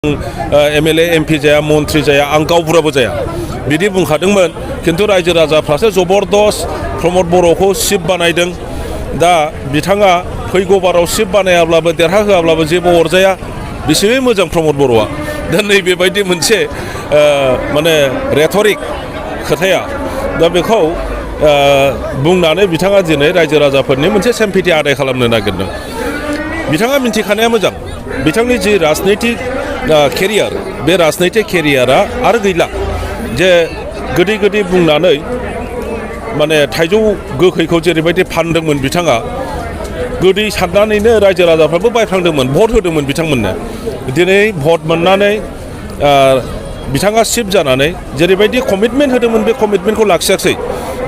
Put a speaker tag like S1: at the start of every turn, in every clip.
S1: MLA MP जाया मन्थ्रि जाया आं गावबुराबो जाया बिदि बुंखादोंमोन खिन्थु रायजो राजाफ्रासो जबरदस्त प्रमद बर'खौ चिफ बानायदों दा बिथाङा फैगौ बाराव चिफ बानायाब्लाबो देरहा होआब्लाबो जेबो अरजाया बेसेबा मोजां प्रमद बर'आ दा नैबेबायदि मोनसे माने रेटरिक खोथाया दा बेखौ बुंनानै बिथाङा दिनै रायजो राजाफोरनि मोनसे सेम्पिटि आदाय खालामनो नागिरदों बिथाङा मिन्थिखानाया मोजां बिथांनि जि राजनैतिक केरियार बे राजनैतिक केरियारा आरो गैला जे गोदै गोदै बुंनानै माने थाइजौ गोखैखौ जेरैबायदि फानदोंमोन बिथाङा गोदै साननानैनो रायजो राजाफ्राबो बायफ्लांदोंमोन भट होदोंमोन बिथांमोननो दिनै भट मोननानै बिथाङा चिफ जानानै जेरैबायदि कमिटमेन्ट होदोंमोन बे कमिटमेन्टखौ लाखियाखै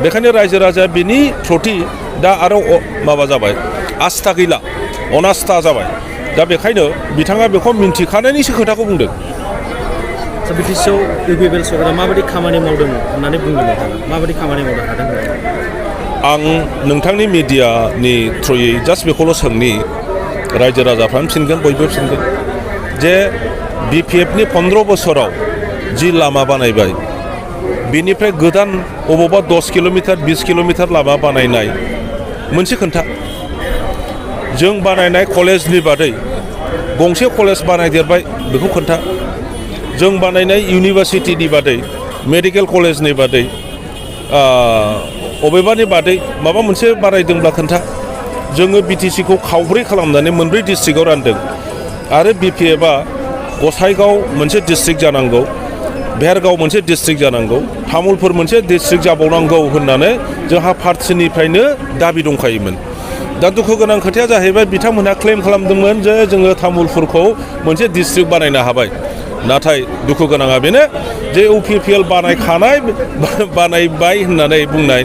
S1: बेखायनो रायजो राजाया बिनि प्रति दा आरो माबा जाबाय आस्था गैला अनास्था जाबाय दा बेखायनो बिथाङा बेखौ मिन्थिखानायनिसो खोथाखौ बुंदों
S2: बिटिसिआव इउपिपिएल सरकारा माबायदि खामानि मावदों होननानै बुंदों नोंथाङा माबायदि खामानि मावनो हादों
S1: आं नोंथांनि मिडियानि थ्रुयै जास्ट बेखौल' सोंनि रायजो राजाफ्रानो फिनगोन बयबो फिनगोन जे बिपिएफनि 15 बोसोराव जि लामा बानायबाय बिनिफ्राय गोदान अबावबा 10 किल'मिटार 20 किल'मिटार लामा बानायनाय मोनसे खोन्था जों बानायनाय कलेजनि बादै गंसे कलेज बानायदेरबाय बेखौ खोन्था जों बानायनाय इउनिभार्सिटिनि बादै मेडिकेल कलेजनि बादै अबेबानि बादै माबा मोनसे बानायदोंब्ला खोन्था जोङो बिटिसिखौ खावब्रै खालामनानै मोनब्रै डिस्ट्रिक्टआव रानदों आरो बिपिएफआ गसाइगाव मोनसे डिस्ट्रिक्ट जानांगौ भेरगाव मोनसे डिस्ट्रिक्ट जानांगौ तामुलपुर मोनसे डिस्ट्रिक्ट जाबावनांगौ होननानै जोंहा पार्टिनिफ्रायनो दाबि दंखायोमोन दा दुखु गोनां खोथाया जाहैबाय बिथांमोनहा क्लेम खालामदोंमोन जे जोङो तामुलपुरखौ मोनसे डिस्ट्रिक्ट बानायनो हाबाय नाथाय दुखु गोनाङा बेनो जे इउपिपिएल बानायबाय होननानै बुंनाय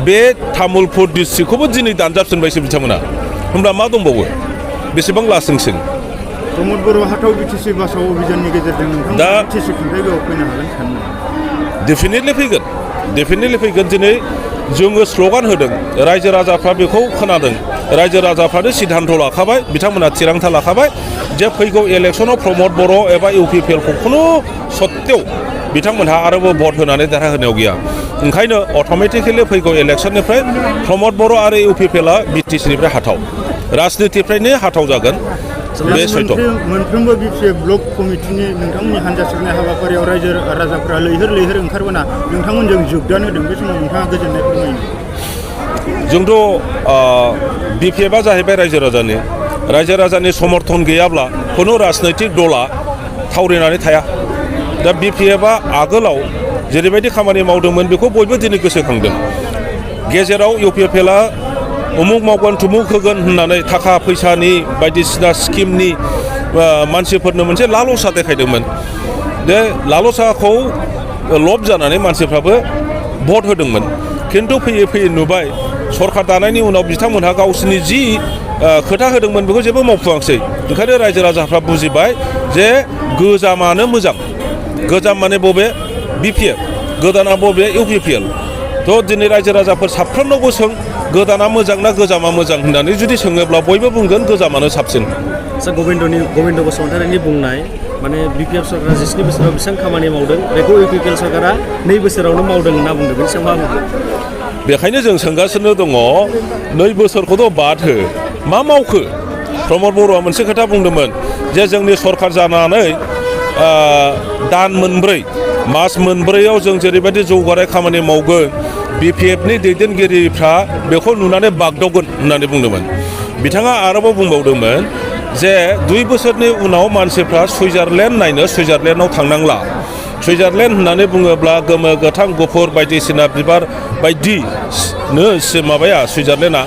S1: बे तामुलपुर डिस्ट्रिक्टखौबो दिनै दानजाबफिनबायसो बिथांमोना होमब्ला मा दंबावो बेसेबां लासिंसिं
S3: प्रमद बर' हाथाव बिटिसि बासाव अभियाननि गेजेरजों नोंथांमोना बिटिसि खुंथायआव फैनो हागोन सानो
S1: डेफिनेटलि फैगोन दिनै जोङो स्ल'गान होदों रायजो राजाफ्रा बेखौ खोनादों रायजो राजाफ्रानो सिद्धान्त लाखाबाय बिथांमोनहा थिरांथा लाखाबाय जे फैगौ इलेक्सनाव प्रमद बर' एबा इउपिपिएलखौ खुनु सत्तेव बिथांमोनहा आरोबाव भट होनानै देरहाहोनायाव गैया ओंखायनो अट'मेटिकेलि फैगौ इलेक्सननिफ्राय प्रमद बर' आरो इउपिपिएलआ बिटिसिनिफ्राय हाथाव राजनितिनिफ्रायनो हाथाव जागोन बे सैथ'
S3: मोनफ्रोमबो बिपिएफ ब्लक कमिटिनि नोंथांमोननि हान्जा सुरनाय हाबाफारियाव रायजो राजाफोरा लैहोर ओंखारबोना नोंथांमोनजों जोगदान होदों बे समाव नोंथाङा गोजोननाय फोरमायो
S1: जोंथ' बिपिएफआ जाहैबाय रायजो राजानि समर्थन गैयाब्ला खुनु राजनैतिक दला थावरिनानै थाया दा बिपिएफआ आगोलाव जेरैबायदि खामानि मावदोंमोन बेखौ बयबो दिनै गोसोखांदों गेजेराव इउपिपिएलआ उमुक मावगोन थुमुक होगोन होननानै थाखा फैसानि बायदिसिना स्किमनि मानसिफोरनो मोनसे लालसा देखायदोंमोन बे लालसाखौ लब जानानै मानसिफ्राबो भट होदोंमोन खिन्थु फैयै नुबाय सरकार दानायनि उनाव बिथांमोनहा गावसिनि जि खोथा होदोंमोन बेखौ जेबो मावफुङाखिसै ओंखायनो रायजो राजाफ्रा बुजिबाय जे गोजामानो मोजां गोजाम माने बबे बिपिएफ गोदाना बबे इउपिपिएल थ' दिनै रायजो राजाफोर साफ्रोमनावबो सों गोदाना मोजां ना गोजामा मोजां होननानै जुदि सोङोब्ला बयबो बुंगोन गोजामानो साबसिन
S2: गबिन्द बसुमतारीनि बुंनाय माने बिपिएफ सरकारा 17 बोसोराव बेसेबां खामानि मावदों बेखौ इउपिपिएल सरकारा 2 बोसोरावनो मावदों होनना बुंदों बेनि सायाव मा बुंदों
S1: बेखायनो जों सोंगासिनो दङ 2 बोसोरखौथ' बाद हो मा मावखो प्रमद बर'आ मोनसे खोथा बुंदोंमोन जे जोंनि सरकार जानानै दान मोनब्रै मास मोनब्रैयाव जों जेरैबायदि जौगानाय खामानि मावगोन बिपिएफनि दैदेनगिरिफ्रा बेखौ नुनानै बागदावगोन होननानै बुंदोंमोन बिथाङा आरोबाव बुंबावदोंमोन जे 2 बोसोरनि उनाव मानसिफ्रा सुइजारलेण्डआव थांनांला सुइजारलेण्ड होननानै बुङोब्ला गोमो गोथां गुफुर बायदिसिना बिबार बायदिनो माबाया सुइजारलेण्डआ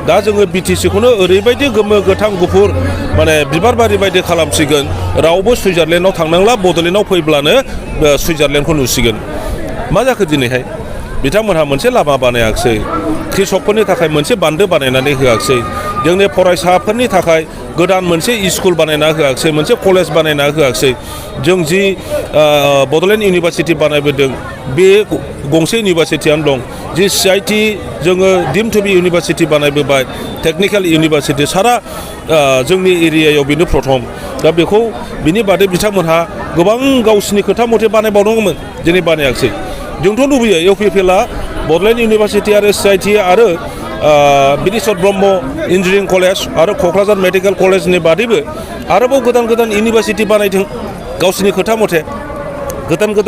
S1: दा जोङो बिटिसिखौनो ओरैबायदि गोमो गोथां गुफुर माने बिबार बारि बायदि खालामसिगोन रावबो सुइजारलेण्डआव थांनांला बड'लेण्डआव फैब्लानो सुइजारलेण्डखौ नुसिगोन मा जाखो दिनैहाय बिथांमोनहा मोनसे लामा बानायाखिसै कृषकफोरनि थाखाय मोनसे बान्दो बानायनानै होआखिसै जोंनि फरायसाफोरनि थाखाय गोदान मोनसे स्कुल बानायना होआखिसै मोनसे कलेज बानायना होआखिसै जों जि बड'लेण्ड इउनिभार्सिटि बानायबोदों बे गंसे इउनिभार्सिटियानो दं जि CIT जोङो डिम टु बि इउनिभारसिटि बानायबोबाय टेकनिकेल इउनिभारसिटि सारा जोंनि एरियायाव बेनो प्रथम दा बेखौ बिनि बादै बिथांमोनहा गोबां गावसिनि खोथा मथे बानायबावनांगौमोन दिनै बानायाखिसै जोंथ' लुबैयो UPPL आ बड'लेण्ड इउनिभारसिटि आरो CIT आरो बिनेश्वर ब्रह्म इन्जिनियारिं कलेज आरो क'क्राझार मेडिकेल कलेजनि बादैबो आरोबाव गोदान गोदान इउनिभारसिटि बानायथों गावसिनि खोथा मथे गोदान गोदान